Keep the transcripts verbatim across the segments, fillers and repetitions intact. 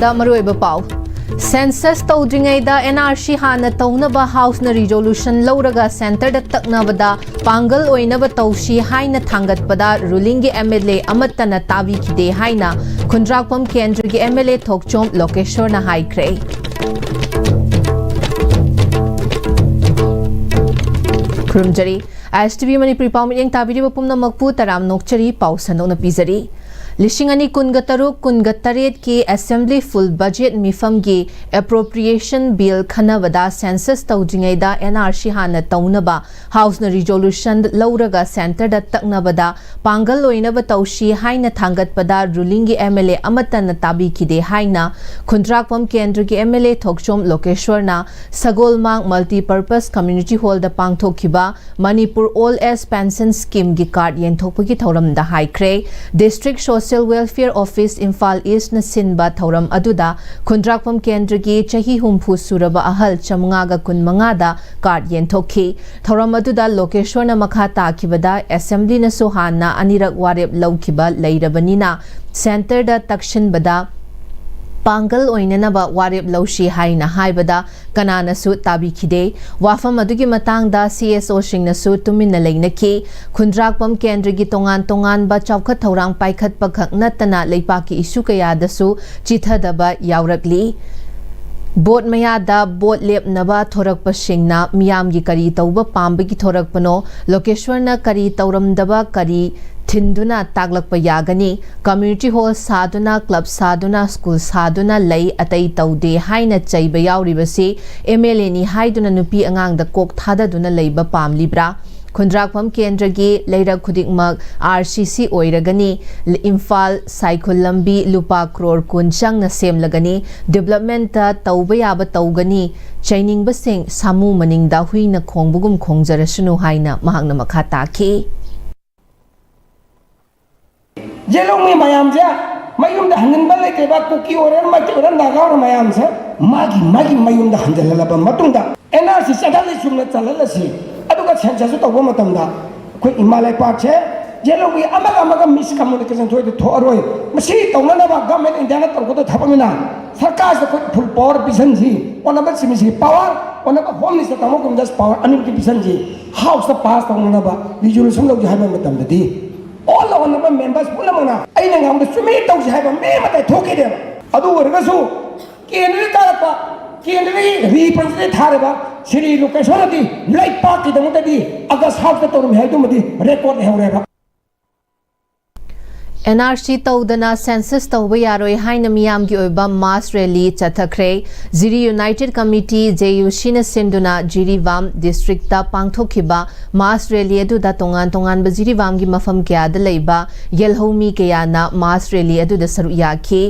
ꯗ ꯃꯔꯨꯑꯣꯏꯕ ꯄꯥꯎ꯫ Census ꯇꯧꯗ꯭ꯔꯤꯉꯩꯗ N R C ꯍꯥꯟꯅ ꯇꯧꯅꯕ House ꯅ resolution ꯂꯧꯔꯒ Centre ꯗ ꯇꯛꯅꯕꯗ ꯄꯥꯡꯒꯜ ꯑꯣꯏꯅꯕ ꯇꯧꯁꯤ ꯍꯥꯏꯅ ꯊꯥꯡꯒꯠꯄꯗ ruling ꯒꯤ M L A ꯑꯃꯠꯇꯅ ꯇꯥꯕꯤꯈꯤꯗꯦ ꯍꯥꯏꯅ ꯈꯨꯟꯗ꯭ꯔꯥꯛꯄꯝ ꯀꯦꯟꯗ꯭ꯔꯒꯤ M L A ꯊꯣꯛꯆꯣꯝ ꯂꯣꯀꯦꯁ꯭ꯋꯔꯅ ꯍꯥꯏꯈ꯭ꯔꯦ꯫ ꯈꯨꯔꯨꯝꯖꯔꯤ꯫ I S T V Manipuri ꯄꯥꯎ ꯃꯤꯠꯌꯦꯡ ꯇꯥꯕꯤꯔꯤꯕ ꯄꯨꯝꯅꯃꯛꯄꯨ ꯇꯔꯥꯝꯅ ꯑꯣꯛꯆꯔꯤ꯫ ꯄꯥꯎ ꯁꯟꯗꯣꯛꯅ ꯄꯤꯖꯔꯤ꯫ ꯂꯤꯁꯤꯡ ꯑꯅꯤ ꯀꯨꯟꯒ ꯇꯔꯨꯛ ꯀꯨꯟꯒ ꯇꯔꯦꯠꯀꯤ Assembly full budget ꯃꯤꯐꯝꯒꯤ appropriation bill ꯈꯟꯅꯕꯗ Census ꯇꯧꯗ꯭ꯔꯤꯉꯩꯗ N R C ꯍꯥꯟꯅ ꯇꯧꯅꯕ House ꯅ resolution ꯂꯧꯔꯒ Centre ꯗ ꯇꯛꯅꯕꯗ ꯄꯥꯡꯒꯜ ꯑꯣꯏꯅꯕ ꯇꯧꯁꯤ ꯍꯥꯏꯅ ꯊꯥꯡꯒꯠꯄꯗ ruling ꯒꯤ M L A ꯑꯃꯠꯇꯅ ꯇꯥꯕꯤꯈꯤꯗꯦ ꯍꯥꯏꯅ ꯈꯨꯟꯗ꯭ꯔꯥꯛꯄꯝ ꯀꯦꯟꯗ꯭ꯔꯒꯤ M L A Thokchom ꯂꯣꯀꯦꯁ꯭ꯋꯔꯅ ꯁꯒꯣꯜꯃꯥꯡ Multipurpose Community Hall ꯗ ꯄꯥꯡꯊꯣꯛꯈꯤꯕ Manipur Old Age Pension Scheme ꯒꯤ card ꯌꯦꯟꯊꯣꯛꯄꯒꯤ ꯊꯧꯔꯝꯗ ꯍꯥꯏꯈ꯭ꯔꯦ꯫ District Social Welfare Office, Imphal East ꯅ ꯁꯤꯟꯕ ꯊꯧꯔꯝ ꯑꯗꯨꯗ ꯈꯨꯟꯗ꯭ꯔꯥꯛꯄꯝ ꯀꯦꯟꯗ꯭ꯔꯒꯤ ꯆꯍꯤ ꯍꯨꯝꯐꯨ ꯁꯨꯔꯕ ꯑꯍꯜ ꯆꯥꯃꯉꯥꯒ ꯀꯨꯟꯃꯉꯥꯗ card ꯌꯦꯟꯊꯣꯛꯈꯤ꯫ ꯊꯧꯔꯝ ꯑꯗꯨꯗ ꯂꯣꯀꯦꯁ꯭ꯋꯔꯅ ꯃꯈꯥ ꯇꯥꯈꯤꯕꯗ, Assembly ꯅꯁꯨ ꯍꯥꯟꯅ ꯑꯅꯤꯔꯛ ꯋꯥꯔꯦꯞ ꯂꯧꯈꯤꯕ ꯂꯩꯔꯕꯅꯤꯅ, Centre ꯗ ꯇꯛꯁꯤꯟꯕꯗ ꯄꯥꯡꯒꯜ ꯑꯣꯏꯅꯅꯕ ꯋꯥꯔꯦꯞ ꯂꯧꯁꯤ ꯍꯥꯏꯅ ꯍꯥꯏꯕꯗ, ꯀꯅꯥꯅꯁꯨ ꯇꯥꯕꯤꯈꯤꯗꯦ꯫ ꯋꯥꯐꯝ ꯑꯗꯨꯒꯤ ꯃꯇꯥꯡꯗ C S O ꯁꯤꯡꯅꯁꯨ ꯇꯨꯃꯤꯟꯅ ꯂꯩꯅꯈꯤ꯫ ꯈꯨꯟꯗ꯭ꯔꯥꯛꯄꯝ ꯀꯦꯟꯗ꯭ꯔꯒꯤ ꯇꯣꯉꯥꯟ ꯇꯣꯉꯥꯟꯕ ꯆꯥꯎꯈꯠ ꯊꯧꯔꯥꯡ ꯄꯥꯏꯈꯠꯄ ꯈꯛ ꯅꯠꯇꯅ ꯂꯩꯄꯥꯛꯀꯤ issue ꯀꯌꯥꯗꯁꯨ ꯆꯤꯊꯗꯕ ꯌꯥꯎꯔꯛꯂꯤ꯫ Vote ꯃꯌꯥꯗ vote ꯂꯦꯞꯅꯕ ꯊꯣꯔꯛꯄꯁꯤꯡꯅ ꯃꯤꯌꯥꯝꯒꯤ ꯀꯔꯤ ꯇꯧꯕ ꯄꯥꯝꯕꯒꯤ ꯊꯣꯔꯛꯄꯅꯣ, ꯂꯣꯀꯦꯁ꯭ꯋꯔꯅ ꯀꯔꯤ ꯇꯧꯔꯝꯗꯕ, ꯀꯔꯤ ꯊꯤꯟꯗꯨꯅ ꯇꯥꯛꯂꯛꯄ ꯌꯥꯒꯅꯤ? Community hall ꯁꯥꯗꯨꯅ, club ꯁꯥꯗꯨꯅ, school ꯁꯥꯗꯨꯅ ꯂꯩ, ꯑꯇꯩ ꯇꯧꯗꯦ ꯍꯥꯏꯅ ꯆꯩꯕ ꯌꯥꯎꯔꯤꯕꯁꯤ M L A ꯅꯤ ꯍꯥꯏꯗꯨꯅ ꯅꯨꯄꯤ ꯑꯉꯥꯡꯗ ꯀꯣꯛ ꯊꯥꯗꯗꯨꯅ ꯂꯩꯕ ꯄꯥꯝꯂꯤꯕ꯭ꯔꯥ? ꯈꯨꯟꯗ꯭ꯔꯥꯛꯐꯝ ꯀꯦꯟꯗ꯭ꯔꯒꯤ ꯂꯩꯔꯛ ꯈꯨꯗꯤꯡꯃꯛ R C C ꯑꯣꯏꯔꯒꯅꯤ꯫ ꯏꯝꯐꯥꯜ ꯁꯥꯏꯈꯨꯜ ꯂꯝꯕꯤ ꯂꯨꯄꯥ ꯀ꯭ꯔꯣꯔ ꯀꯨꯟ ꯆꯪꯅ ꯁꯦꯝꯂꯒꯅꯤ꯫ Development ꯇ ꯇꯧꯕ ꯌꯥꯕ ꯇꯧꯒꯅꯤ꯫ ꯆꯩꯅꯤꯡꯕꯁꯤꯡ ꯁꯥꯃꯨ ꯃꯅꯤꯡꯗ ꯍꯨꯏꯅ ꯈꯣꯡꯕꯒꯨꯝ ꯈꯣꯡꯖꯔꯁꯅꯨ ꯍꯥꯏꯅ ꯃꯍꯥꯛꯅ ꯃꯈꯥ ꯇꯥꯈꯤ꯫ ꯌꯦꯂꯣꯡꯃꯤ ꯃꯌꯥꯝꯁꯦ ꯃꯌꯨꯝꯗ ꯍꯟꯖꯤꯟꯕ ꯂꯩꯇꯦꯕ꯫ ꯀꯨꯀꯤ ꯑꯣꯏꯔꯣ, ꯃꯩꯇꯩ ꯑꯣꯏꯔꯣ, ꯅꯥꯒꯥ ꯑꯣꯏꯔꯣ, ꯃꯌꯥꯝꯁꯦ ꯃꯥꯒꯤ ꯃꯥꯒꯤ ꯃꯌꯨꯝꯗ ꯍꯟꯖꯤꯜꯍꯜꯂꯕ ꯃꯇꯨꯡꯗ N R C ꯆꯠꯍꯜꯂꯤ, ꯆꯨꯝꯅ ꯆꯠꯍꯜꯂꯁꯤ, ꯑꯗꯨꯒ census ꯁꯨ ꯇꯧꯕ ꯃꯇꯝꯗ ꯑꯩꯈꯣꯏ ꯏꯃꯥ ꯂꯩꯄꯥꯛꯁꯦ ꯖꯦꯜ ꯂꯧꯕꯤ ꯑꯃꯒ ꯑꯃꯒ ꯃꯤꯁꯀꯝꯃꯨꯅꯤꯀꯦꯁꯟ ꯊꯣꯛꯏꯗꯨ ꯊꯣꯛꯑꯔꯣꯏ꯫ ꯃꯁꯤ ꯇꯧꯅꯅꯕ ꯒꯚꯔꯟꯃꯦꯟ ꯏꯟꯗꯤꯌꯥꯅ ꯇꯧꯒꯗꯕ ꯊꯕꯛꯅꯤꯅ ꯁꯔꯀꯥꯔꯁꯤꯗ ꯑꯩꯈꯣꯏ ꯐꯨꯜ ꯄꯥꯋꯔ ꯄꯤꯁꯟꯁꯤ꯫ ꯑꯣꯅꯕ ꯁꯤ ꯃꯤꯁꯤ ꯄꯥꯋꯔ, ꯑꯣꯅꯕ ꯍꯣꯝ ꯃꯤꯅꯤꯁꯇꯔ ꯇꯥꯃꯣ ꯀꯨꯝꯗꯁ ꯄꯥꯋꯔ ꯑꯅꯤꯃꯛꯇꯤ ꯄꯤꯁꯟꯁꯤ꯫ ꯍꯥꯎꯁꯇ ꯄꯥꯁ ꯇꯧꯅꯅꯕ ꯔꯤꯖꯣꯂꯨꯁꯟ ꯂꯧꯁꯤ ꯍꯥꯏꯕ ꯃꯇꯝꯗꯗꯤ ꯑꯣꯜ ꯑꯣꯅꯕ ꯃꯦꯝꯕꯔꯁ ꯄꯨꯝꯅꯃꯛꯅ ꯑꯩꯅ ꯉꯥꯡꯕꯗ ꯆꯨꯝꯃꯤ ꯇꯧꯁꯤ ꯍꯥꯏꯕ ꯃꯤ ꯑꯃꯠꯇ ꯊꯣꯛꯈꯤꯗꯦꯕ꯫ ꯑꯗꯨ ꯑꯣꯏꯔꯒꯁꯨ ꯀꯦꯟꯗ꯭ꯔꯗꯒꯤ ꯀꯥꯔꯛꯄ, ꯀꯦꯟꯗ꯭ꯔꯗꯒꯤ ꯔꯤꯄ꯭ꯔꯖꯦꯟꯇꯦꯇꯤꯚ ꯊꯥꯔꯤꯕ ꯁ꯭ꯔꯤ ꯂꯣꯀꯦꯁꯣꯔꯅꯗꯤ ꯂꯩꯄꯥꯛꯀꯤꯗꯃꯛꯇꯗꯤ ꯑꯥꯒꯁ ꯍꯥꯎꯁꯇ ꯇꯧꯔꯝꯃꯤ ꯍꯥꯏꯗꯨꯃꯗꯤ ꯔꯦꯀꯣꯔꯗ ꯂꯩꯍꯧꯔꯦꯕ꯫ ꯑꯦꯟ ꯑꯥꯔ ꯁꯤ ꯇꯧꯗꯅ ꯁꯦꯟꯁꯁ ꯇꯧꯕ ꯌꯥꯔꯣꯏ ꯍꯥꯏꯅ ꯃꯤꯌꯥꯝꯒꯤ ꯑꯣꯏꯕ ꯃꯥꯁ ꯔꯦꯂꯤ ꯆꯠꯊꯈ꯭ꯔꯦ꯫ ꯖꯤꯔꯤ ꯌꯨꯅꯥꯏꯇꯦꯗ ꯀꯃꯤꯇꯤ, ꯖꯦ ꯌꯨ ꯁꯤꯅ ꯁꯤꯟꯗꯨꯅ ꯖꯤꯔꯤꯕꯥꯝ ꯗꯤꯁꯇ꯭ꯔꯤꯛꯇ ꯄꯥꯡꯊꯣꯛꯈꯤꯕ ꯃꯥꯁ ꯔꯦꯂꯤ ꯑꯗꯨꯗ ꯇꯣꯉꯥꯟ ꯇꯣꯉꯥꯟꯕ ꯖꯤꯔꯤꯕꯥꯝꯒꯤ ꯃꯐꯝ ꯀꯌꯥꯗ ꯂꯩꯕ ꯌꯦꯜꯍꯧꯃꯤ ꯀꯌꯥꯅ ꯃꯥꯁ ꯔꯦꯂꯤ ꯑꯗꯨꯗ ꯁꯔꯨꯛ ꯌꯥꯈꯤ꯫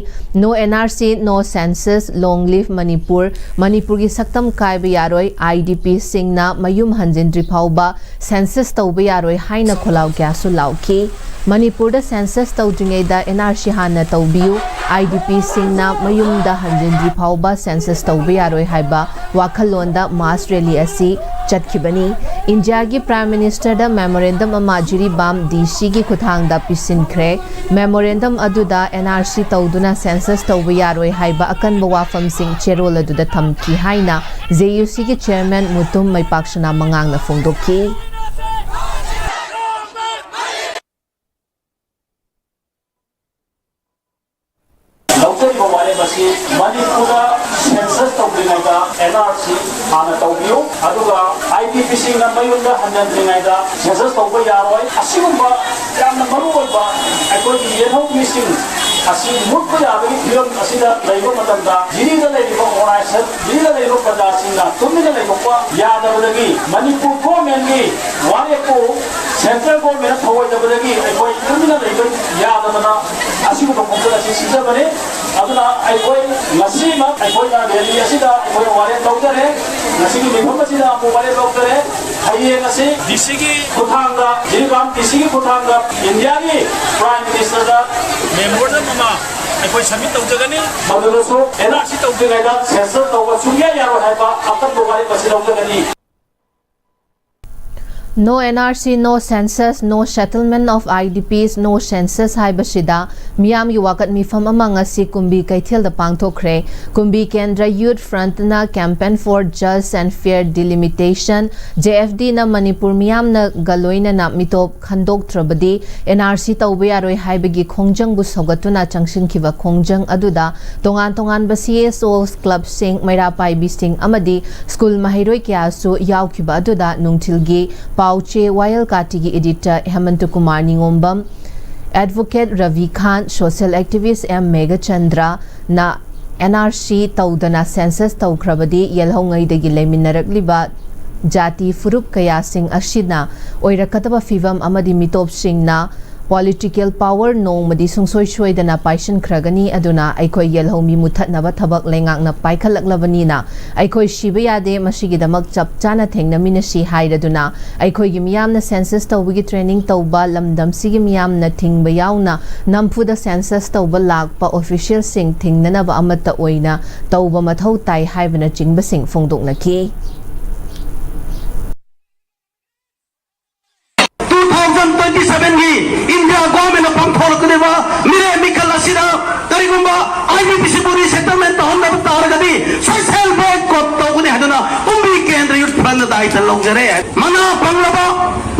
No N R C, no census, long live Manipur, ꯃꯅꯤꯄꯨꯔꯒꯤ ꯁꯛꯇꯝ ꯀꯥꯏꯕ ꯌꯥꯔꯣꯏ, ꯑꯥꯏ ꯗꯤ ꯄꯤꯁꯤꯡꯅ ꯃꯌꯨꯝ ꯍꯟꯖꯤꯟꯗ꯭ꯔꯤ ꯐꯥꯎꯕ ꯁꯦꯟꯁꯁ ꯇꯧꯕ ꯌꯥꯔꯣꯏ ꯍꯥꯏꯅ ꯈꯣꯜꯂꯥꯎ ꯀꯌꯥꯁꯨ ꯂꯥꯎꯈꯤ꯫ ꯃꯅꯤꯄꯨꯔꯗ ꯁꯦꯟꯁꯁ ꯇꯧꯗ꯭ꯔꯤꯉꯩꯗ ꯑꯦꯟ ꯑꯥꯔ ꯁꯤ ꯍꯥꯟꯅ ꯇꯧꯕꯤꯌꯨ, ꯑꯥꯏ ꯗꯤ ꯄꯤꯁꯤꯡꯅ ꯃꯌꯨꯝꯗ ꯍꯟꯖꯤꯟꯗ꯭ꯔꯤ ꯐꯥꯎꯕ ꯁꯦꯟꯁꯁ ꯇꯧꯕ ꯌꯥꯔꯣꯏ ꯍꯥꯏꯕ ꯋꯥꯈꯜꯂꯣꯟꯗ ꯃꯥꯁ ꯔꯦꯂꯤ ꯑꯁꯤ ꯆꯠꯈꯤꯕꯅꯤ꯫ ꯏꯟꯗꯤꯌꯥꯒꯤ ꯄ꯭ꯔꯥꯏꯝ ꯃꯤꯅꯤꯁꯇꯔꯗ ꯃꯦꯃꯣꯔꯦꯟꯗꯝ ꯑꯃ ꯖꯤꯔꯤꯕꯥꯝ ꯗꯤ ꯁꯤꯒꯤ ꯈꯨꯠꯊꯥꯡꯗ ꯄꯤꯁꯤꯟꯈ꯭ꯔꯦ꯫ ꯃꯦꯃꯣꯔꯦꯟꯗꯝ ꯑꯗꯨꯗ ꯑꯦꯟ ꯑꯥꯔ ꯁꯤ ꯇꯧꯗꯨꯅ ꯁꯦꯟꯁꯁ ꯇꯧꯕ ꯌꯥꯔꯣꯏ ꯍꯥꯏꯕ ꯑꯀꯟꯕ ꯋꯥꯐꯝꯁꯤꯡ ꯆꯦꯔꯣꯜ ꯑꯗꯨꯗ ꯊꯝꯈꯤ ꯍꯥꯏꯅ ꯖꯦ ꯌꯨ ꯁꯤꯒꯤ ꯆꯦꯌꯔꯃꯦꯟ ꯃꯨꯇꯨꯝ ꯃꯩꯄꯥꯛꯁꯅꯥ ꯃꯉꯥꯡꯅ ꯐꯣꯡꯗꯣꯛꯈꯤ꯫ ꯂꯧꯖꯔꯤꯕ ꯋꯥꯔꯦꯞ ꯑꯁꯤ ꯃꯅꯤꯄꯨꯔꯗ ꯁꯦꯟꯁꯁ ꯇꯧꯗ꯭ꯔꯤꯉꯩꯗ ꯑꯦꯟ ꯑꯥꯔ ꯁꯤ ꯍꯥꯟꯅ ꯇꯧꯕꯤꯌꯨ, ꯑꯗꯨꯒ ꯑꯥꯏ ꯗꯤ ꯄꯤꯁꯤꯡꯅ ꯃꯌꯨꯝꯗ ꯍꯟꯖꯤꯟꯗ꯭ꯔꯤꯉꯩꯗ ꯁꯦꯟꯁꯁ ꯇꯧꯕ ꯌꯥꯔꯣꯏ꯫ ꯑꯁꯤꯒꯨꯝꯕ ꯌꯥꯝꯅ ꯃꯔꯨ ꯑꯣꯏꯕ ꯑꯩꯈꯣꯏꯒꯤ ꯌꯦꯜꯍꯧꯃꯤꯁꯤꯡ ꯑꯁꯤ ꯃꯨꯠꯄ ꯌꯥꯕꯒꯤ ꯐꯤꯕꯝ ꯑꯁꯤꯗ ꯂꯩꯕ ꯃꯇꯝꯗ ꯖꯤꯔꯤꯗ ꯂꯩꯔꯤꯕ ꯑꯣꯔꯒꯅꯥꯏꯖꯦꯁꯟ, ꯖꯤꯔꯤꯗ ꯂꯩꯔꯤꯕ ꯄ꯭ꯔꯖꯥꯁꯤꯡꯅ ꯇꯨꯃꯤꯟꯅ ꯂꯩꯊꯣꯛꯄ ꯌꯥꯗꯕꯗꯒꯤ ꯃꯅꯤꯄꯨꯔ ꯒꯣꯔꯃꯦꯟꯒꯤ ꯋꯥꯔꯦꯞꯄꯨ ꯁꯦꯟꯇ꯭ꯔꯦꯜ ꯒꯣꯔꯃꯦꯟꯅ ꯊꯑꯣꯏꯗꯕꯗꯒꯤ ꯑꯩꯈꯣꯏ ꯇꯨꯃꯤꯟꯅ ꯂꯩꯕ ꯌꯥꯗꯕꯅ ꯑꯁꯤꯒꯨꯝꯕ ꯈꯣꯡꯆꯠ ꯑꯁꯤ ꯁꯤꯟꯖꯕꯅꯤ꯫ ꯑꯗꯨꯅ ꯑꯩꯈꯣꯏ ꯉꯁꯤꯃꯛ ꯑꯩꯈꯣꯏꯅ ꯔꯦꯂꯤ ꯑꯁꯤꯗ ꯑꯩꯈꯣꯏ ꯋꯥꯔꯦꯞ ꯂꯧꯖꯔꯦ꯫ ꯉꯁꯤꯒꯤ ꯃꯤꯐꯝ ꯑꯁꯤꯗ ꯑꯃꯨꯛ ꯋꯥꯔꯦꯞ ꯂꯧꯖꯔꯦ꯫ ꯍꯌꯦꯡ ꯑꯁꯤ ꯗꯤ ꯁꯤꯒꯤ ꯈꯨꯠꯊꯥꯡꯗ, ꯖꯤꯔꯤꯕꯥꯝ ꯗꯤ ꯁꯤꯒꯤ ꯈꯨꯠꯊꯥꯡꯗ ꯏꯟꯗꯤꯌꯥꯒꯤ ꯄ꯭ꯔꯥꯏꯝ ꯃꯤꯅꯤꯁꯇꯔꯗ ꯃꯦꯃꯣꯔꯦꯟꯗꯝ ꯑꯃ ꯑꯩꯈꯣꯏ ꯁꯕꯃꯤꯠ ꯇꯧꯖꯒꯅꯤ꯫ ꯃꯗꯨꯗꯁꯨ ꯑꯦꯟ ꯑꯥꯔ ꯁꯤ ꯇꯧꯗ꯭ꯔꯤꯉꯩꯗ ꯁꯦꯟꯁꯁ ꯇꯧꯕ ꯁꯨꯡꯌꯥ ꯌꯥꯔꯣꯏ ꯍꯥꯏꯕ ꯑꯀꯟꯕ ꯋꯥꯔꯦꯞ ꯑꯁꯤ ꯂꯧꯖꯒꯅꯤ꯫ No N R C, no census, no settlement of I D Ps, no census ꯍꯥꯏꯕꯁꯤꯗ ꯃꯤꯌꯥꯝꯒꯤ ꯋꯥꯀꯠ ꯃꯤꯐꯝ ꯑꯃ ꯉꯁꯤ ꯀꯨꯝꯕꯤ ꯀꯩꯊꯦꯜꯗ ꯄꯥꯡꯊꯣꯛꯈ꯭ꯔꯦ꯫ ꯀꯨꯝꯕꯤ ꯀꯦꯟꯗ꯭ꯔ Youth Front ꯅ Campaign for Just and Fair Delimitation, J F D ꯅ ꯃꯅꯤꯄꯨꯔ ꯃꯤꯌꯥꯝꯅꯒ ꯂꯣꯏꯅꯅ ꯃꯤꯇꯣꯞ ꯈꯟꯗꯣꯛꯇ꯭ꯔꯕꯗꯤ N R C ꯇꯧꯕ ꯌꯥꯔꯣꯏ ꯍꯥꯏꯕꯒꯤ ꯈꯣꯡꯖꯪꯕꯨ ꯁꯧꯒꯠꯇꯨꯅ ꯆꯪꯁꯤꯟꯈꯤꯕ ꯈꯣꯡꯖꯪ ꯑꯗꯨꯗ ꯇꯣꯉꯥꯟ ꯇꯣꯉꯥꯟꯕ C S Os, club ꯁꯤꯡ, ꯃꯩꯔꯥ ꯄꯥꯏꯕꯤꯁꯤꯡ ꯑꯃꯗꯤ ꯁ꯭ꯀꯨꯜ ꯃꯍꯩꯔꯣꯏ ꯀꯌꯥꯁꯨ ꯌꯥꯎꯈꯤꯕ ꯑꯗꯨꯗ ꯅꯨꯡꯊꯤꯜꯒꯤ ꯄꯥꯎ ꯆꯦ ꯋꯥꯌꯦꯜ ꯀꯥꯇꯤꯒꯤ editor ꯍꯦꯃꯟꯇ ꯀꯨꯃꯥꯔ ꯅꯤꯉꯣꯝꯕꯝ, advocate ꯔꯕꯤ ꯈꯥꯟ, social activist M ꯃꯦꯘꯆꯟꯗ꯭ꯔꯅ N R C ꯇꯧꯗꯅ census ꯇꯧꯈ꯭ꯔꯕꯗꯤ ꯌꯦꯜꯍꯧꯉꯩꯗꯒꯤ ꯂꯩꯃꯤꯟꯅꯔꯛꯂꯤꯕ ꯖꯥꯇꯤ ꯐꯨꯔꯨꯞ ꯀꯌꯥꯁꯤꯡ ꯑꯁꯤꯅ ꯑꯣꯏꯔꯛꯀꯗꯕ ꯐꯤꯚꯝ ꯑꯃꯗꯤ ꯃꯤꯇꯣꯞꯁꯤꯡꯅ political power ꯅꯣꯡꯃꯗꯤ ꯁꯨꯡꯁꯣꯏ ꯁꯣꯏꯗꯅ ꯄꯥꯏꯁꯤꯟꯈ꯭ꯔꯒꯅꯤ꯫ ꯑꯗꯨꯅ ꯑꯩꯈꯣꯏ ꯌꯦꯜꯍꯧꯃꯤ ꯃꯨꯊꯠꯅꯕ ꯊꯕꯛ ꯂꯩꯉꯥꯛꯅ ꯄꯥꯏꯈꯠꯂꯛꯂꯕꯅꯤꯅ ꯑꯩꯈꯣꯏ ꯁꯤꯕ ꯌꯥꯗꯦ, ꯃꯁꯤꯒꯤꯗꯃꯛ ꯆꯞ ꯆꯥꯅ ꯊꯦꯡꯅꯃꯤꯟꯅꯁꯤ ꯍꯥꯏꯔꯗꯨꯅ ꯑꯩꯈꯣꯏꯒꯤ ꯃꯤꯌꯥꯝꯅ census ꯇꯧꯕꯒꯤ training ꯇꯧꯕ ꯂꯝꯗꯝꯁꯤꯒꯤ ꯃꯤꯌꯥꯝꯅ ꯊꯤꯡꯕ ꯌꯥꯎꯅ ꯅꯝꯐꯨꯗ census ꯇꯧꯕ ꯂꯥꯛꯄ official ꯁꯤꯡ ꯊꯤꯡꯅꯅꯕ ꯑꯃꯠꯇ ꯑꯣꯏꯅ ꯇꯧꯕ ꯃꯊꯧ ꯇꯥꯏ ꯍꯥꯏꯕꯅꯆꯤꯡꯕꯁꯤꯡ ꯐꯣꯡꯗꯣꯛꯅꯈꯤ꯫ Two thousand twenty seven ꯒꯤ India government ꯅ ꯄꯥꯡꯊꯣꯔꯛꯀꯗꯧꯔꯤꯕ ꯃꯤꯔꯦꯝ ꯃꯤꯈꯜ ꯑꯁꯤꯗ ꯀꯔꯤꯒꯨꯝꯕ I D P ꯁꯤꯕꯨ resettlement ꯇꯧꯍꯟꯗꯕ ꯇꯥꯔꯒꯗꯤ social boycott ꯇꯧꯒꯅꯤ ꯍꯥꯏꯗꯨꯅ ꯀꯨꯝꯕꯤ ꯀꯦꯟꯗ꯭ꯔ Youth Front ꯅ ꯗꯥꯏꯇ ꯂꯧꯖꯔꯦ꯫ ꯃꯅꯥ ꯄꯪꯂꯕ,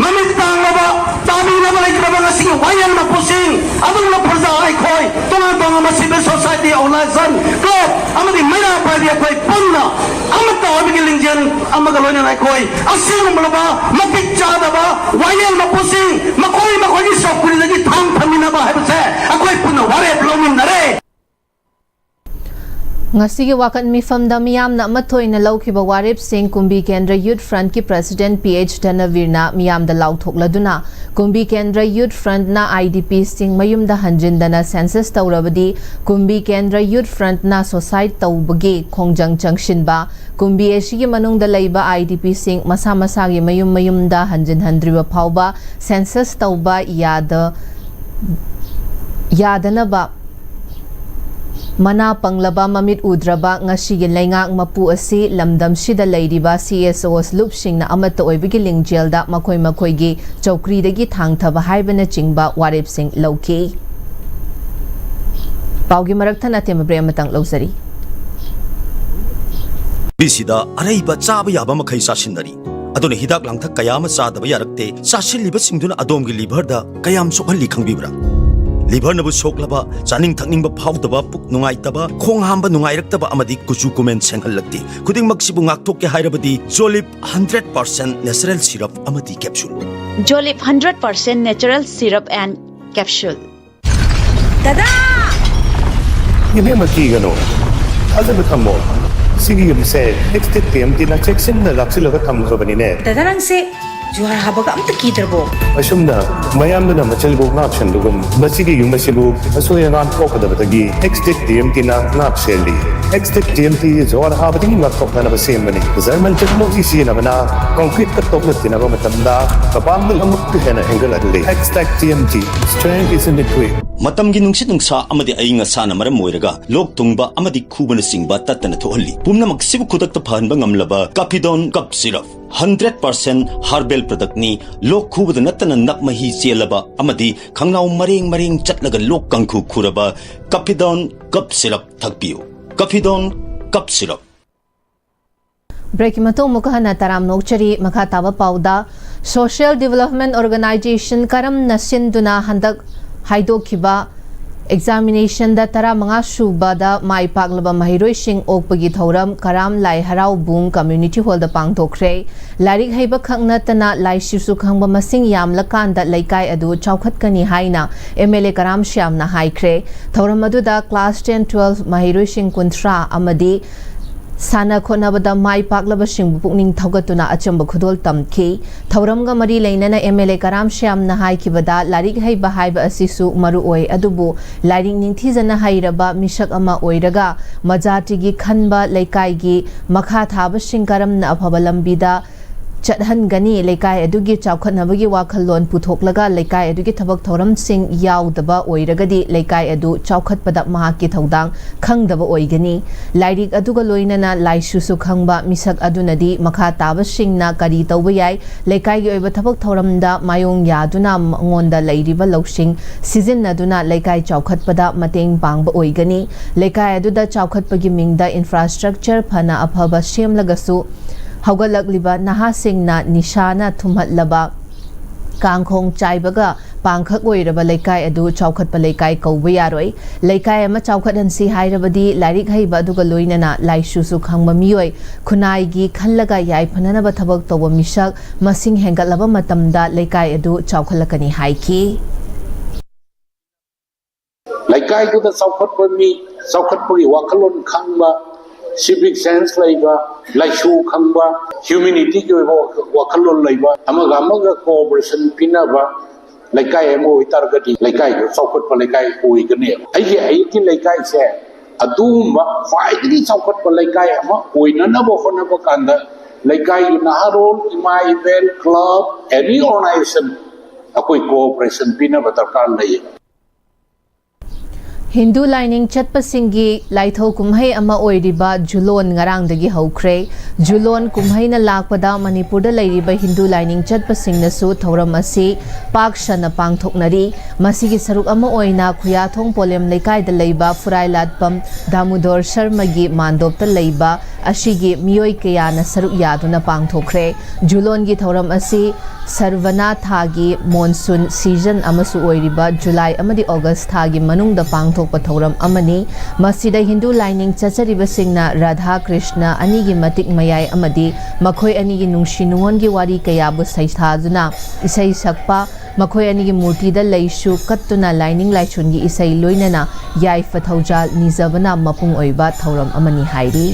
ꯃꯃꯤꯠ ꯇꯥꯡꯂꯕ, ꯇꯥꯕꯤꯅꯕ ꯂꯩꯇ꯭ꯔꯕ ꯉꯁꯤꯒꯤ ꯋꯥꯌꯦꯜ ꯃꯄꯨꯁꯤꯡ, ꯑꯗꯨꯒꯨꯝꯕ ꯄ꯭ꯔꯖꯥ ꯑꯩꯈꯣꯏ, ꯇꯣꯉꯥꯟ ꯇꯣꯉꯥꯟꯕ civil society organization, club ꯑꯃꯗꯤ ꯃꯩꯔꯥ ꯄꯥꯏꯕꯤ ꯑꯩꯈꯣꯏ ꯄꯨꯟꯅ ꯑꯃꯠꯇ ꯑꯣꯏꯕꯒꯤ ꯂꯤꯡꯖꯦꯜ ꯑꯃꯒ ꯂꯣꯏꯅꯅ ꯑꯩꯈꯣꯏ ꯑꯁꯤꯒꯨꯝꯂꯕ ꯃꯇꯤꯛ ꯆꯥꯗꯕ ꯋꯥꯌꯦꯜ ꯃꯄꯨꯁꯤꯡ ꯃꯈꯣꯏ ꯃꯈꯣꯏꯒꯤ ꯆꯧꯀ꯭ꯔꯤꯗꯒꯤ ꯊꯥꯡ ꯊꯝꯃꯤꯟꯅꯕ ꯍꯥꯏꯕꯁꯦ ꯑꯩꯈꯣꯏ ꯄꯨꯟꯅ ꯋꯥꯔꯦꯞ ꯂꯧꯃꯤꯟꯅꯔꯦ꯫ ꯉꯁꯤꯒꯤ ꯋꯥꯀꯠ ꯃꯤꯐꯝꯗ ꯃꯤꯌꯥꯝꯅ ꯑꯃꯠꯇ ꯑꯣꯏꯅ ꯂꯧꯈꯤꯕ ꯋꯥꯔꯦꯞꯁꯤꯡ ꯀꯨꯝꯕꯤ ꯀꯦꯟꯗ꯭ꯔ Youth Front ꯀꯤ president P H ꯙꯅꯕꯤꯔꯅ ꯃꯤꯌꯥꯝꯗ ꯂꯥꯎꯊꯣꯛꯂꯗꯨꯅ ꯀꯨꯝꯕꯤ ꯀꯦꯟꯗ꯭ꯔ Youth Front ꯅ I D P ꯁꯤꯡ ꯃꯌꯨꯝꯗ ꯍꯟꯖꯤꯟꯗꯅ census ꯇꯧꯔꯕꯗꯤ ꯀꯨꯝꯕꯤ ꯀꯦꯟꯗ꯭ꯔ Youth Front ꯅ suicide ꯇꯧꯕꯒꯤ ꯈꯣꯡꯖꯪ ꯆꯪꯁꯤꯟꯕ, ꯀꯨꯝꯕꯤ ꯑꯁꯤꯒꯤ ꯃꯅꯨꯡꯗ ꯂꯩꯕ I D P ꯁꯤꯡ ꯃꯁꯥ ꯃꯁꯥꯒꯤ ꯃꯌꯨꯝ ꯃꯌꯨꯝꯗ ꯍꯟꯖꯤꯟꯍꯟꯗ꯭ꯔꯤꯕ ꯐꯥꯎꯕ census ꯇꯧꯕ ꯌꯥꯗ-, ꯌꯥꯗꯅꯕ ꯃꯅꯥ ꯄꯪꯂꯕ, ꯃꯃꯤꯠ ꯎꯗ꯭ꯔꯕ ꯉꯁꯤꯒꯤ ꯂꯩꯉꯥꯛ ꯃꯄꯨ ꯑꯁꯤ ꯂꯝꯗꯝꯁꯤꯗ ꯂꯩꯔꯤꯕ C S Os ꯂꯨꯞꯁꯤꯡꯅ ꯑꯃꯠꯇ ꯑꯣꯏꯕꯒꯤ ꯂꯤꯡꯖꯦꯜꯗ ꯃꯈꯣꯏ ꯃꯈꯣꯏꯒꯤ ꯆꯧꯀ꯭ꯔꯤꯗꯒꯤ ꯊꯥꯡꯊꯕ ꯍꯥꯏꯕꯅꯆꯤꯡꯕ ꯋꯥꯔꯦꯞꯁꯤꯡ ꯂꯧꯈꯤ꯫ ꯄꯥꯎꯒꯤ ꯃꯔꯛ ꯊꯠꯅ ꯑꯇꯦꯟꯕ break ꯑꯃꯇꯪ ꯂꯧꯖꯔꯤ꯫ ꯁꯤꯗ ꯑꯔꯩꯕ ꯆꯥꯕ ꯌꯥꯕ ꯃꯈꯩ ꯆꯥꯁꯤꯟꯅꯔꯤ꯫ ꯑꯗꯨꯅ ꯍꯤꯗꯥꯛ ꯂꯥꯡꯊꯛ ꯀꯌꯥ ꯑꯃ ꯆꯥꯗꯕ ꯌꯥꯔꯛꯇꯦ꯫ ꯆꯥꯁꯤꯜꯂꯤꯕꯁꯤꯡꯗꯨꯅ ꯑꯗꯣꯝꯒꯤ liverꯗ ꯀꯌꯥꯝ ꯁꯣꯛꯍꯜꯂꯤ ꯈꯪꯕꯤꯕ꯭ꯔꯥ? Liverꯅꯕꯨ ꯁꯣꯛꯂꯕ, ꯆꯥꯅꯤꯡ ꯊꯛꯅꯤꯡꯕ ꯐꯥꯎꯗꯕ, ꯄꯨꯛ ꯅꯨꯡꯉꯥꯏꯇꯕ, ꯈꯣꯡ ꯍꯥꯝꯕ ꯅꯨꯡꯉꯥꯏꯔꯛꯇꯕ ꯑꯃꯗꯤ ꯀꯨꯆꯨ ꯀꯨꯃꯦꯟ ꯁꯦꯡꯍꯜꯂꯛꯇꯦ꯫ ꯈꯨꯗꯤꯡꯃꯛꯁꯤꯕꯨ ꯉꯥꯛꯊꯣꯛꯀꯦ ꯍꯥꯏꯔꯕꯗꯤ Jolib hundred percent natural syrup ꯑꯃꯗꯤ capsule꯫ Jolib hundred percent natural syrup and capsule. ꯗꯗꯥ! ꯏꯕꯦꯝꯃ, ꯀꯤꯒꯅꯨ, ꯊꯥꯖꯕ ꯊꯝꯃꯣ꯫ ꯁꯤꯒꯤ ꯌꯨꯝꯁꯦ Extech TMTꯅ ꯆꯦꯛꯁꯤꯟꯅ ꯂꯥꯛꯁꯤꯜꯂꯒ ꯊꯝꯈ꯭ꯔꯕꯅꯤꯅꯦ꯫ ꯗꯗꯥ, ꯅꯪꯁꯦ ꯖꯨꯍꯥꯔ ꯍꯥꯕꯒ ꯑꯝꯇ ꯀꯤꯗ꯭ꯔꯕꯣ? ꯑꯁꯨꯝꯅ ꯃꯌꯥꯝꯗꯨꯅ ꯃꯆꯤꯜꯕꯨ ꯉꯥꯛꯁꯟꯕꯒꯨꯝ, ꯃꯁꯤꯒꯤ ꯌꯨꯝ ꯑꯁꯤꯕꯨ ꯑꯁꯣꯏ ꯑꯉꯥꯝ ꯊꯣꯛꯀꯗꯕꯗꯒꯤ Extech TMTꯅ ꯉꯥꯛ ꯁꯦꯜꯂꯤ꯫ Extech TMT ꯖꯨꯍꯥꯔ ꯍꯥꯕꯗꯒꯤ ꯉꯥꯛꯊꯣꯛꯅꯅꯕ ꯁꯦꯝꯕꯅꯤ꯫ German technology ꯁꯤꯖꯤꯟꯅꯕꯅ concreteꯀ ꯇꯣꯛꯅ ꯇꯤꯟꯅꯕ ꯃꯇꯝꯗ ꯃꯄꯥꯡꯒꯜ ꯑꯃꯨꯛꯀ ꯍꯦꯟꯅ ꯍꯦꯟꯒꯠꯍꯜꯂꯤ꯫ Extech TMT, strength is in the grit. ꯃꯇꯝꯒꯤ ꯅꯨꯡꯁꯤꯠ ꯅꯨꯡꯁꯥ ꯑꯃꯗꯤ ꯑꯏꯪ ꯑꯁꯥꯅ ꯃꯔꯝ ꯑꯣꯏꯔꯒ ꯂꯣꯛ ꯊꯨꯡꯕ ꯑꯃꯗꯤ ꯈꯨꯕꯅꯆꯤꯡꯕ ꯇꯠꯇꯅ ꯊꯣꯛꯍꯜꯂꯤ꯫ ꯄꯨꯝꯅꯃꯛꯁꯤꯕꯨ ꯈꯨꯗꯛꯇ ꯐꯍꯟꯕ ꯉꯝꯂꯕ Capidone cough syrup, hundred percent herbal productꯅꯤ꯫ ꯂꯣꯛ ꯈꯨꯕꯗ ꯅꯠꯇꯅ ꯅꯞ ꯃꯍꯤ ꯆꯦꯜꯂꯕ ꯑꯃꯗꯤ ꯈꯪꯅꯥꯎ ꯃꯔꯦꯡ ꯃꯔꯦꯡ ꯆꯠꯂꯒ ꯂꯣꯛ ꯀꯥꯡꯈꯨ ꯈꯨꯔꯕ Capidone cough syrup ꯊꯛꯄꯤꯌꯨ꯫ Capidone cough syrup꯫ Breakꯀꯤ ꯃꯇꯨꯡ ꯑꯃꯨꯛꯀ ꯍꯟꯅ ꯇꯔꯥꯝꯅ ꯑꯣꯛꯆꯔꯤ꯫ ꯃꯈꯥ ꯇꯥꯕ ꯄꯥꯎꯗ, Social Development Organisation ꯀꯔꯝꯅ ꯁꯤꯟꯗꯨꯅ ꯍꯟꯗꯛ ꯍꯥꯏꯗꯣꯛꯈꯤꯕ examinationꯗ ꯇꯔꯥꯃꯉꯥ ꯁꯨꯕꯗ ꯃꯥꯏ ꯄꯥꯛꯂꯕ ꯃꯍꯩꯔꯣꯏꯁꯤꯡ ꯑꯣꯛꯄꯒꯤ ꯊꯧꯔꯝ ꯀꯔꯥꯝ ꯂꯥꯏ ꯍꯔꯥꯎꯕꯨꯡ Community Hallꯗ ꯄꯥꯡꯊꯣꯛꯈ꯭ꯔꯦ꯫ ꯂꯥꯏꯔꯤꯛ ꯍꯩꯕ ꯈꯛ ꯅꯠꯇꯅ ꯂꯥꯏꯁꯨꯁꯨ ꯈꯪꯕ ꯃꯁꯤꯡ ꯌꯥꯝꯂꯀꯥꯟꯗ ꯂꯩꯀꯥꯏ ꯑꯗꯨ ꯆꯥꯎꯈꯠꯀꯅꯤ ꯍꯥꯏꯅ MLA ꯀꯔꯥꯝ ꯁ꯭ꯌꯥꯝꯅ ꯍꯥꯏꯈ꯭ꯔꯦ꯫ ꯊꯧꯔꯝ ꯑꯗꯨꯗ class ten, twelve ꯃꯍꯩꯔꯣꯏꯁꯤꯡ ꯀꯨꯟꯊ꯭ꯔꯥ ꯑꯃꯗꯤ ꯁꯥꯟꯅ ꯈꯣꯠꯅꯕꯗ ꯃꯥꯏ ꯄꯥꯛꯂꯕꯁꯤꯡꯕꯨ ꯄꯨꯛꯅꯤꯡ ꯊꯧꯒꯠꯇꯨꯅ ꯑꯆꯝꯕ ꯈꯨꯗꯣꯜ ꯇꯝꯈꯤ꯫ ꯊꯧꯔꯝꯒ ꯃꯔꯤ ꯂꯩꯅꯅ MLA ꯀꯔꯥꯝ ꯁ꯭ꯌꯥꯝꯅ ꯍꯥꯏꯈꯤꯕꯗ, ꯂꯥꯏꯔꯤꯛ ꯍꯩꯕ ꯍꯥꯏꯕ ꯑꯁꯤꯁꯨ ꯃꯔꯨ ꯑꯣꯏ, ꯑꯗꯨꯕꯨ ꯂꯥꯏꯔꯤꯛ ꯅꯤꯡꯊꯤꯖꯅ ꯍꯩꯔꯕ ꯃꯤꯁꯛ ꯑꯃ ꯑꯣꯏꯔꯒ ꯃꯖꯥꯇꯤꯒꯤ ꯈꯟꯕ, ꯂꯩꯀꯥꯏꯒꯤ ꯃꯈꯥ ꯊꯥꯕꯁꯤꯡ ꯀꯔꯝꯅ ꯑꯐꯕ ꯂꯝꯕꯤꯗ ꯆꯠꯍꯟꯒꯅꯤ꯫ ꯂꯩꯀꯥꯏ ꯑꯗꯨꯒꯤ ꯆꯥꯎꯈꯠꯅꯕꯒꯤ ꯋꯥꯈꯜꯂꯣꯟ ꯄꯨꯊꯣꯛꯂꯒ ꯂꯩꯀꯥꯏ ꯑꯗꯨꯒꯤ ꯊꯕꯛ ꯊꯧꯔꯝꯁꯤꯡ ꯌꯥꯎꯗꯕ ꯑꯣꯏꯔꯒꯗꯤ ꯂꯩꯀꯥꯏ ꯑꯗꯨ ꯆꯥꯎꯈꯠꯄꯗ ꯃꯍꯥꯛꯀꯤ ꯊꯧꯗꯥꯡ ꯈꯪꯗꯕ ꯑꯣꯏꯒꯅꯤ꯫ ꯂꯥꯏꯔꯤꯛ ꯑꯗꯨꯒ ꯂꯣꯏꯅꯅ ꯂꯥꯏꯁꯨꯁꯨ ꯈꯪꯕ ꯃꯤꯁꯛ ꯑꯗꯨꯅꯗꯤ ꯃꯈꯥ ꯇꯥꯕꯁꯤꯡꯅ ꯀꯔꯤ ꯇꯧꯕ ꯌꯥꯏ? ꯂꯩꯀꯥꯏꯒꯤ ꯑꯣꯏꯕ ꯊꯕꯛ ꯊꯧꯔꯝꯗ ꯃꯥꯌꯣꯡ ꯌꯥꯗꯨꯅ ꯃꯉꯣꯟꯗ ꯂꯩꯔꯤꯕ ꯂꯧꯁꯤꯡ ꯁꯤꯖꯤꯟꯅꯗꯨꯅ ꯂꯩꯀꯥꯏ ꯆꯥꯎꯈꯠꯄꯗ ꯃꯇꯦꯡ ꯄꯥꯡꯕ ꯑꯣꯏꯒꯅꯤ꯫ ꯂꯩꯀꯥꯏ ꯑꯗꯨꯗ ꯆꯥꯎꯈꯠꯄꯒꯤ ꯃꯤꯡꯗ infrastructure ꯐꯅ ꯑꯐꯕ ꯁꯦꯝꯂꯒꯁꯨ ꯍꯧꯒꯠꯂꯛꯂꯤꯕ ꯅꯍꯥꯁꯤꯡꯅ ꯅꯤꯁꯥꯅ ꯊꯨꯝꯍꯠꯂꯕ ꯀꯥꯡꯈꯣꯡ ꯆꯥꯏꯕꯒ ꯄꯥꯡꯈꯛ ꯑꯣꯏꯔꯕ ꯂꯩꯀꯥꯏ ꯑꯗꯨ ꯆꯥꯎꯈꯠꯄ ꯂꯩꯀꯥꯏ ꯀꯧꯕ ꯌꯥꯔꯣꯏ꯫ ꯂꯩꯀꯥꯏ ꯑꯃ ꯆꯥꯎꯈꯠꯍꯟꯁꯤ ꯍꯥꯏꯔꯕꯗꯤ ꯂꯥꯏꯔꯤꯛ ꯍꯩꯕ ꯑꯗꯨꯒ ꯂꯣꯏꯅꯅ ꯂꯥꯏꯁꯨꯁꯨ ꯈꯪꯕ ꯃꯤꯑꯣꯏ, ꯈꯨꯟꯅꯥꯏꯒꯤ ꯈꯜꯂꯒ ꯌꯥꯏꯐꯅꯅꯕ ꯊꯕꯛ ꯇꯧꯕ ꯃꯤꯁꯛ ꯃꯁꯤꯡ ꯍꯦꯟꯒꯠꯂꯕ ꯃꯇꯝꯗ ꯂꯩꯀꯥꯏ ꯑꯗꯨ ꯆꯥꯎꯈꯠꯂꯛꯀꯅꯤ ꯍꯥꯏꯈꯤ꯫ ꯂꯩꯀꯥꯏꯗꯨꯗ ꯆꯥꯎꯈꯠꯄ ꯃꯤ, ꯆꯥꯎꯈꯠꯄꯒꯤ ꯋꯥꯈꯜꯂꯣꯟ ꯈꯪꯕ, civic sense ꯂꯩꯕ, ꯂꯥꯏꯁꯨ ꯈꯪꯕ, humanityꯒꯤ ꯑꯣꯏꯕ ꯋꯥꯈꯜꯂꯣꯟ ꯂꯩꯕ, ꯑꯃꯒ ꯑꯃꯒ cooperation ꯄꯤꯅꯕ ꯂꯩꯀꯥꯏ ꯑꯃ ꯑꯣꯏꯇꯥꯔꯒꯗꯤ ꯂꯩꯀꯥꯏꯗꯨ ꯆꯥꯎꯈꯠꯄ ꯂꯩꯀꯥꯏ ꯑꯣꯏꯒꯅꯦꯕ꯫ ꯑꯩꯒꯤ, ꯑꯩꯒꯤ ꯂꯩꯀꯥꯏꯁꯦ ꯑꯗꯨꯒꯨꯝꯕ ꯈ꯭ꯋꯥꯏꯗꯒꯤ ꯆꯥꯎꯈꯠꯄ ꯂꯩꯀꯥꯏ ꯑꯃ ꯑꯣꯏꯅꯅꯕ ꯍꯣꯠꯅꯕ ꯀꯥꯟꯗ ꯂꯩꯀꯥꯏꯒꯤ ꯅꯍꯥꯔꯣꯜ, ꯏꯃꯥ ꯏꯕꯦꯜ, club, any organization ꯑꯩꯈꯣꯏ cooperation ꯄꯤꯅꯕ ꯗꯔꯀꯥꯔ ꯂꯩꯌꯦꯕ꯫ ꯍꯤꯟꯗꯨ ꯂꯥꯏꯅꯤꯡ ꯆꯠꯄꯁꯤꯡꯒꯤ ꯂꯥꯏꯊꯧ ꯀꯨꯝꯍꯩ ꯑꯃ ꯑꯣꯏꯔꯤꯕ ꯖꯨꯂꯣꯟ ꯉꯔꯥꯡꯗꯒꯤ ꯍꯧꯈ꯭ꯔꯦ꯫ ꯖꯨꯂꯣꯟ ꯀꯨꯝꯍꯩꯅ ꯂꯥꯛꯄꯗ ꯃꯅꯤꯄꯨꯔꯗ ꯂꯩꯔꯤꯕ ꯍꯤꯟꯗꯨ ꯂꯥꯏꯅꯤꯡ ꯆꯠꯄꯁꯤꯡꯅꯁꯨ ꯊꯧꯔꯝ ꯑꯁꯤ ꯄꯥꯛ ꯁꯟꯅ ꯄꯥꯡꯊꯣꯛꯅꯔꯤ꯫ ꯃꯁꯤꯒꯤ ꯁꯔꯨꯛ ꯑꯃ ꯑꯣꯏꯅ ꯈꯨꯌꯥꯊꯣꯡ ꯄꯣꯂꯦꯝ ꯂꯩꯀꯥꯏꯗ ꯂꯩꯕ ꯐꯨꯔꯥꯏꯂꯥꯠꯄꯝ ꯗꯥꯃꯨꯗꯣꯔ ꯁꯔꯃꯒꯤ ꯃꯥꯟꯗꯣꯞꯇ ꯂꯩꯕ ꯑꯁꯤꯒꯤ ꯃꯤꯑꯣꯏ ꯀꯌꯥꯅ ꯁꯔꯨꯛ ꯌꯥꯗꯨꯅ ꯄꯥꯡꯊꯣꯛꯈ꯭ꯔꯦ꯫ ꯖꯨꯂꯣꯟꯒꯤ ꯊꯧꯔꯝ ꯑꯁꯤ ꯁꯔꯚꯅꯥ ꯊꯥꯒꯤ monsoon season ꯑꯃꯁꯨ ꯑꯣꯏꯔꯤꯕ ꯖꯨꯂꯥꯏ ꯑꯃꯗꯤ ꯑꯣꯒꯁ ꯊꯥꯒꯤ ꯃꯅꯨꯡꯗ ꯄꯥꯡꯊꯣꯛꯄ ꯊꯧꯔꯝ ꯑꯃꯅꯤ꯫ ꯃꯁꯤꯗ ꯍꯤꯟꯗꯨ ꯂꯥꯏꯅꯤꯡ ꯆꯠꯆꯔꯤꯕꯁꯤꯡꯅ ꯔꯥꯙꯥ ꯀ꯭ꯔꯤꯁꯅ ꯑꯅꯤꯒꯤ ꯃꯇꯤꯛ ꯃꯌꯥꯏ ꯑꯃꯗꯤ ꯃꯈꯣꯏ ꯑꯅꯤꯒꯤ ꯅꯨꯡꯁꯤ ꯅꯨꯡꯉꯣꯟꯒꯤ ꯋꯥꯔꯤ ꯀꯌꯥꯕꯨ ꯁꯩꯊꯥꯗꯨꯅ ꯏꯁꯩ ꯁꯛꯄ, ꯃꯈꯣꯏ ꯑꯅꯤꯒꯤ ꯃꯨꯔꯇꯤꯗ ꯂꯩꯁꯨ ꯀꯠꯇꯨꯅ ꯂꯥꯏꯅꯤꯡ ꯂꯥꯏꯁꯣꯟꯒꯤ ꯏꯁꯩ ꯂꯣꯏꯅꯅ ꯌꯥꯏꯐ ꯊꯧꯖꯥꯜ ꯅꯤꯖꯕꯅ ꯃꯄꯨꯡ ꯑꯣꯏꯕ ꯊꯧꯔꯝ ꯑꯃꯅꯤ ꯍꯥꯏꯔꯤ꯫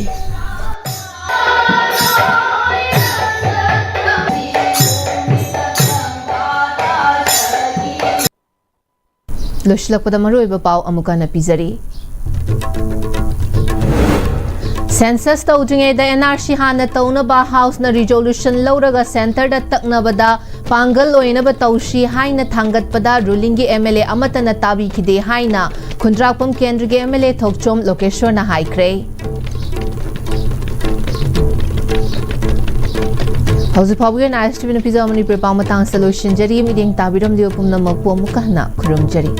ꯂꯣꯏꯁꯤꯜꯂꯛꯄꯗ ꯃꯔꯨꯑꯣꯏꯕ ꯄꯥꯎ ꯑꯃꯨꯛ ꯍꯟꯅ ꯄꯤꯖꯔꯤ꯫ Census ꯇꯧꯗ꯭ꯔꯤꯉꯩꯗ N R C ꯍꯥꯟꯅ ꯇꯧꯅꯕ House ꯅ resolution ꯂꯧꯔꯒ Centre ꯗ ꯇꯛꯅꯕꯗ ꯄꯥꯡꯒꯜ ꯑꯣꯏꯅꯕ ꯇꯧꯁꯤ ꯍꯥꯏꯅ ꯊꯥꯡꯒꯠꯄꯗ ruling ꯒꯤ M L A ꯑꯃꯠꯇꯅ ꯇꯥꯕꯤꯈꯤꯗꯦ ꯍꯥꯏꯅ ꯈꯨꯟꯗ꯭ꯔꯥꯛꯄꯝ ꯀꯦꯟꯗ꯭ꯔꯒꯤ M L A ꯊꯣꯛꯆꯣꯝ ꯂꯣꯀꯦꯁ꯭ꯋꯔꯅ ꯍꯥꯏꯈ꯭ꯔꯦ꯫ ꯍꯧꯖꯤꯛ ꯐꯥꯎꯕꯒꯤ ꯑꯣꯏꯅ I S T V ꯅ ꯄꯤꯖꯕ ꯃꯅꯤꯄꯨꯔꯤ ꯄꯥꯎ ꯃꯇꯥꯡꯁꯤꯗ ꯂꯣꯏꯁꯤꯟꯖꯔꯤ꯫ ꯃꯤꯠꯌꯦꯡ ꯇꯥꯕꯤꯔꯝꯂꯤꯕ ꯄꯨꯝꯅꯃꯛꯄꯨ ꯑꯃꯨꯛꯀ ꯍꯟꯅ ꯈꯨꯔꯨꯝꯖꯔꯤ꯫